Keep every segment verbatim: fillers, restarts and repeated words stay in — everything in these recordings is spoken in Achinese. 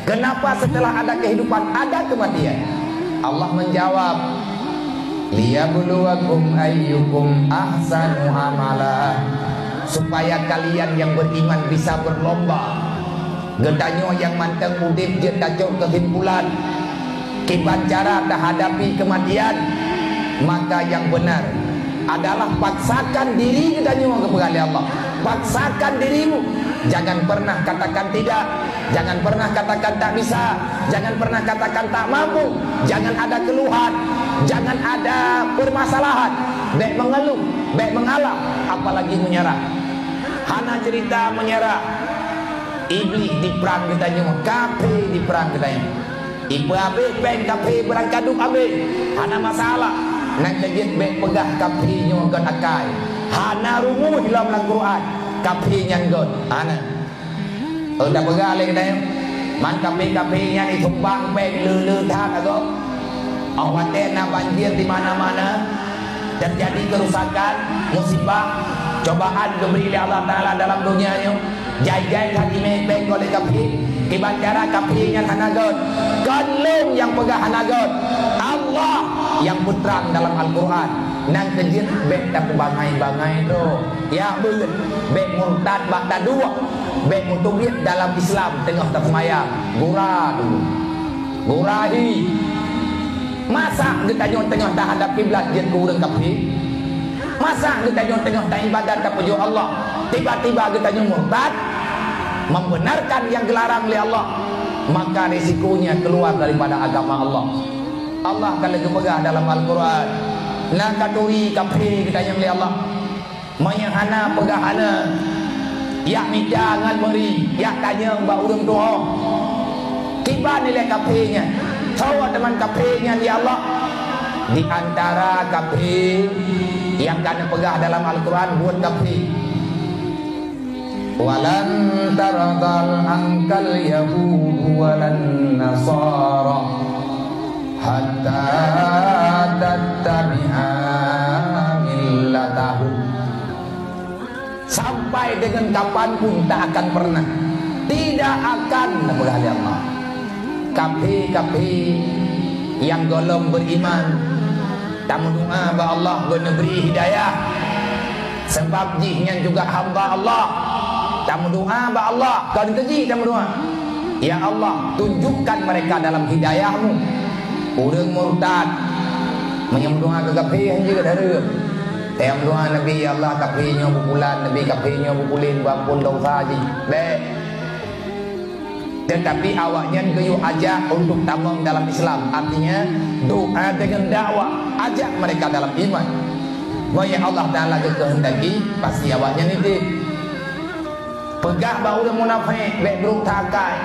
Kenapa setelah ada kehidupan ada kematian? Allah menjawab, "Liyabluwakum ayyukum ahsanu amala." Supaya kalian yang beriman bisa berlomba. Geutanyoe nyang mantong udeb jeuet tacok keusimpulan. Kiban cara tahadapi kematian, maka yang benar adalah paksakan diri geutanyoe, geupeugah lé Allah. Paksakan dirimu. Jangan pernah katakan tidak. Jangan pernah katakan tak bisa. Jangan pernah katakan tak mampu. Jangan ada keluhan. Jangan ada permasalahan. Bék mengeluh, bék mengalah, apalagi menyerah. Hana cerita menyerah. Iblih diperang geutanyoe, kafé diperang geutanyoe. Ipeuhabéh péng kafé beurangkadub habéh, hana masalah. Nyan keuh jeuet bék peugah kafé nyoe göt akai. Hana rumuh lom lam Quran, kafé nyan göt. Hana. Oh, tapeugah lé geutanyoe, man kafé-kafé nyan isumbang péng le-le that agoe. Oh watée na banjir di mana-mana, terjadi kerusakan, musibah, cobaan geubri lé Allah Taala dalam donya nyoe, jai-jai that imé péng goh lé kafé, kiban cara kafé nyan hana göt. Kon lôn nyang peugah hana göt, Allah nyang peutrang dalam Al-Quran. Nyan keuh jeuet bék tapeubangai-bangai droe. Ya beuet, bék murtad bak taduek. Bék meutubiet dalam Islam teungoh taseumayang, gura dulu. Gura hi. Masa geutanyoe teungoh tahadab kiblat jeuet keu ureuëng kafé? Masa geutanyoe teungoh taibadat tapujoe Allah, tiba-tiba geutanyoe murtad, membenarkan nyang geularang lé Allah, maka risikonya keluar daripada agama Allah. Allah ka lheueh geupeugah dalam Al-Quran, na katuri kafé geutanyong lé Allah. Meunyoe hana peugah hana, yak mita ngon meuri, yak tanyong bak ureuëng tuho. Kiban nilai kafé nyan? Soe teuma kafé nyan, ya Allah? Di antara kafé nyang ka neupeugah dalam Al-Quran buet kafé, "Walan tardal ankal yahudu walan nasara hatta tattabi'a millatahum." Sampai dengan kapan pun tak akan pernah, tidak akan, na peugah lé Allah. Kafé-kafé nyang gohlom beriman, tameudoa bak Allah geuneubri hidayah. Sebab jih nyan juga hamba Allah. Tameudoa bak Allah, kon keu jih tameudoa. Ya Allah, tunjukkan mereka dalam hidayah-Mu. Ureuëng murtad, meunyoe meudoa keu kafé hanjeuet hareuem. Teudoa Nabi, "Ya Allah, kafé nyoe beubulan, Nabi, kafé nyoe beubuleuen, beuamphon desya jih." Bék. Tetapi awaknyan geuyue ajak untuk tamong dalam Islam. Artinya, doa dengan dakwah, ajak mereka dalam iman. Meunyoe Allah Taala geukeuheundaki, pasti awaknyan ideh. Peugah bak ureuëng munafék, bék brok that akai.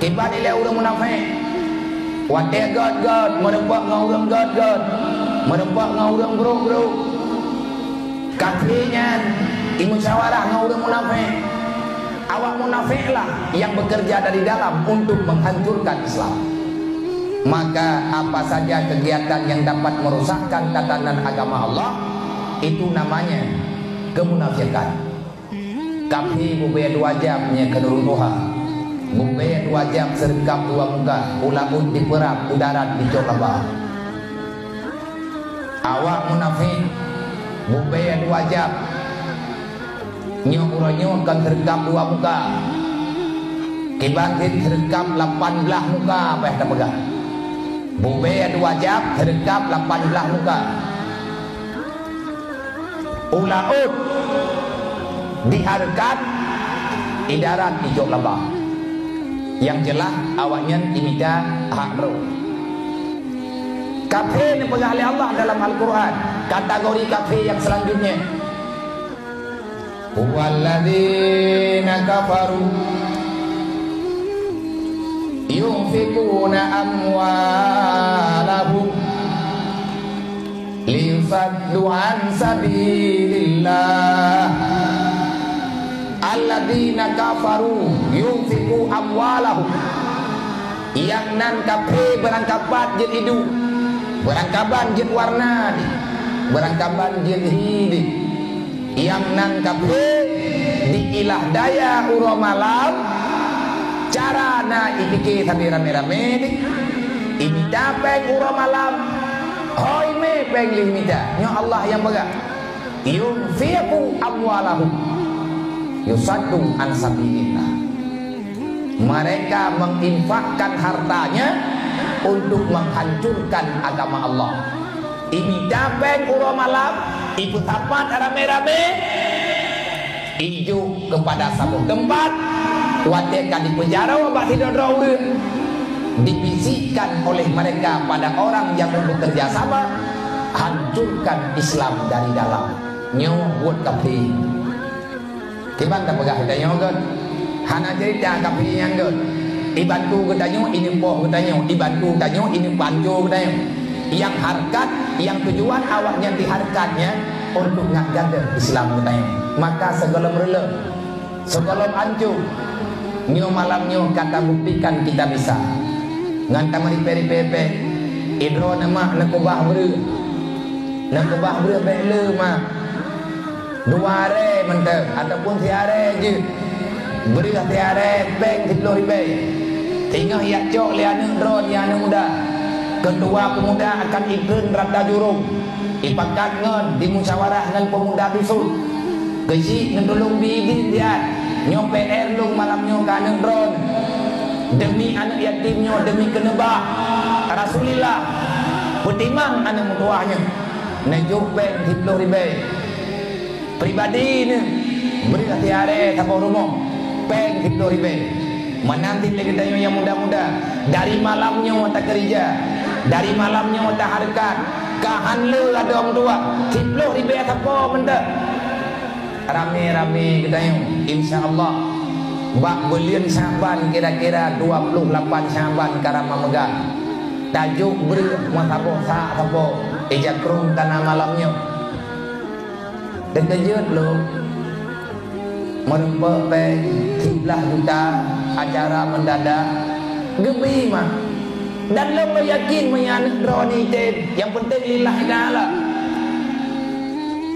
Kiban ilée ureuëng munafék? Watée göt-göt, meurumpok ngon ureuëng göt-göt, meurumpok ngon ureuëng brok-brok. Kafé nyan imeusawarah ngon ureuëng munafék. Awak munaféklah yang bekerja dari dalam untuk menghancurkan Islam. Maka apa saja kegiatan yang dapat merusakkan tatanan agama Allah, itu namanya kemunafikan. Kafé bubé dua jam nyan keu ureuëng tuha. Bubé dua jam seureukab dua muka, u laôt dipeurab, u darat dicok laba. Awak munafék, bubé dua jam. Nyoe uroe nyoe kon seureukab dua muka. Kiban cit seureukab lapan blaih muka, bah tapeugah. Bubé dua jam seureukab lapan blaih muka. U laôt dihareukat, i darat ijok laba. Nyang jeulaih awaknyan imita hak droe. Kafé neupeugah lé Allah dalam Al-Quran, kategori kafé nyang selanjutnya. Walladzina kafaru yunfiquna amwalahum liyusaddu an sabilillah. Alladzina kafaru yunfiqu amwalahum. Nyang nan kafé beurangkaban jeuet iduek, beurangkaban jeuet warna, beurangkaban jeuet hi. Nyang nan kafé diilah daya uroe malam, Cara na ipike sabe ramé-ramé nyoe, imita péng uroe malam, ho imé péng lheuh imita. Nyoe Allah nyang peugah, "Yunfiqu amwalahum yusaddu an sabilillah." Mereka menginfakkan hartanya untuk menghancurkan agama Allah. Imita péng uroe malam, ipeusapat ramé-ramé, ijok kepada saboh teumpat, watée ka dipeujaroe bak sidroe-droe ureuëng, dibisikkan oleh mereka pada orang yang bekerja sama, "Hancurkan Islam dari dalam." Nyoe buet kafé. Kiban tapeugah geutanyoe gét? Hana cerita kafé nyan gét. Ibantu geutanyoe, ineupoh geutanyoe, ibantu tanyoe, ineupanco geutanyoe. Nyang hareukat, nyang tujuan awaknyan dihareukat nyan untuk ngat gadôh Islam geutanyoe. Maka sigohlom reuleuh, sigohlom anco, nyoe malam nyoe ka tabuktikan kita bisa. Ngon tameuripée-ripée péng, idroe neumak neukeubah breueh. Neukeubah breueh bék le mak. Dua aré mantong ataupun siaré jeuet. Breueh siaré péng siploh ribée. Singoh jak cok lé aneuëk droe nyang aneuëk muda. Keutua peumuda akan ikreun rata jurông. Ipakat ngon dimusyawarah ngon peumuda dusun. Keuchik neutulông bi idin siat. Nyoe P R lôn malam nyoe keu aneuëk droe. Deumi aneuëk yatim nyoe, deumi keuneubah Rasulullah. Peutimang aneuëk meutuwah nyoe. Neujok péng siploh ribée. Pribadi neuh, breueh siaré saboh rumoh, péng siploh ribée. Meunan cit lé geutanyoe nyang muda-muda, dari malam nyoe takeurija, dari malam nyoe tahareukat, ka han le adoe meutuwah, siploh ribée sapo mantong. Ramé-ramé geutanyoe, insya Allah, bak buleuen Syaban, kira-kira dua puluh lapan Syaban karama meugah, tajok breueh meusaboh sa-, sapo, ija krông ka na malam nyoe. Teukeujot lôn, meurumpok péng siblaih juta, acara mendadak, geubi mah. Dan lôn yakin meunyoe aneuëk droe nyoe item, nyang peunteng lillahi ta'ala.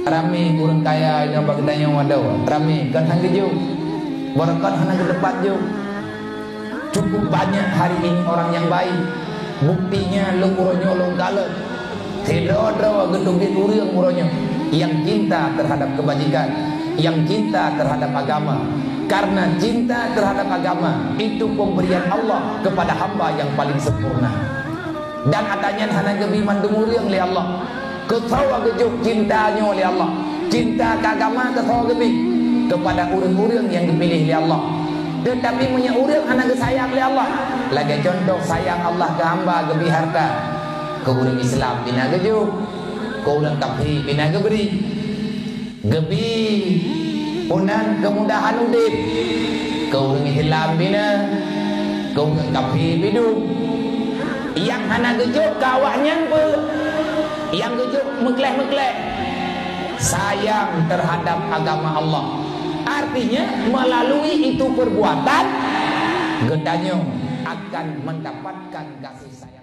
Ramé ureuëng kaya inong bak geutanyoe adoe, ramé kon han geujok, barokon hana geuteumpat jok. Cukup banyak hari ini orang yang baik. Buktinya, lôn uroe nyoe lôn kalon. Sidroe-droe geuteubiet ureuëng uroe nyoe nyang cinta terhadap kebajikan, yang cinta terhadap agama. Karena cinta terhadap agama itu pemberian Allah kepada hamba yang paling sempurna. Dan ata nyan hana geubi mandum ureuëng lé Allah. Keusoe geujok cinta nyoe lé Allah. Cinta keu agama keusoe geubi keupada ureuëng-ureuëng nyang geupiléh lé Allah. Teutapi meunyoe ureuëng hana geusayang lé Allah, lagée cuntoh sayang Allah keu hamba geubi hareuta, keu ureuëng Islam pih na geujok, keu ureuëng kafé pih na geubri. Geubi, peue nan keumudahan udeb, keu ureuëng Islam pih na, keu ureuëng kafé pih dum. Nyang hana geujok keu awaknyan peue? Nyang geujok meukleh-meukleh. Sayang terhadap agama Allah. Artinya, melalui itu perbuatan, geutanyoe akan mendapatkan kasih sayang.